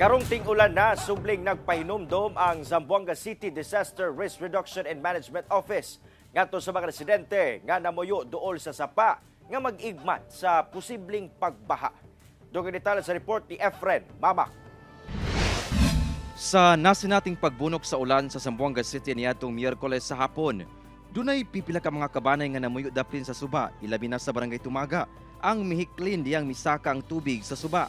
Karong ting-ulan na, subling nagpahinumdom ang Zamboanga City Disaster Risk Reduction and Management Office ngadto sa mga residente nga namuyo duol sa sapa nga mag-igmat sa posibleng pagbaha. Dugang detalye sa report ni Efren Mamac. Sa nasinating pagbunok sa ulan sa Zamboanga City niadtong Miyerkules sa hapon, dunay pipila ka mga kabanay nga namuyo daplin sa suba, ilabi na sa Barangay Tumaga, ang mihiklin diyang misaka ang tubig sa suba.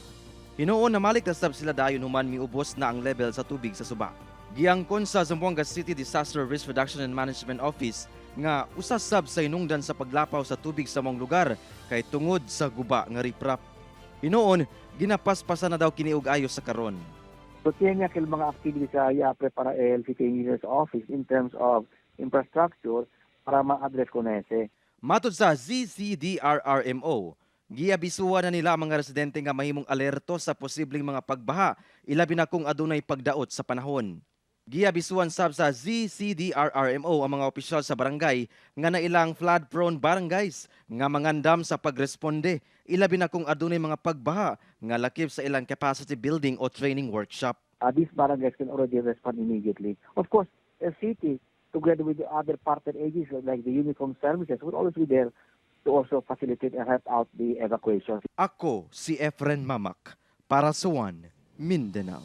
Hinuon namalik na sab sila dayon human miubos na ang level sa tubig sa suba. Giangkon sa Zamboanga City Disaster Risk Reduction and Management Office nga usa sab sa hinungdan sa paglapaw sa tubig sa maong lugar kay tungod sa guba nga riprap. Hinuon, ginapaspasan na daw kini og ayo sa karon. So tiene aquel mga activities sa ya prepara el City Engineer's Office in terms of infrastructure para ma-address ko na ese. Matod sa ZCDRRMO, giabisuhan na nila ang mga residente nga mahimong alerto sa posibleng mga pagbaha, ilabi na kung adunay pagdaot sa panahon. Giabisuhan sab sa ZCDRRMO ang mga opisyal sa barangay nga nailang flood-prone barangays nga mangandam sa pagresponde, ilabi na kung adunay mga pagbaha nga lakip sa ilang capacity building o training workshop. These barangays can already respond immediately. Of course, the city, together with the other partner agencies like the Uniform Services, will always be there to also facilitate and help out the evacuation. Ako si Efren Mamac para sa One Mindanao.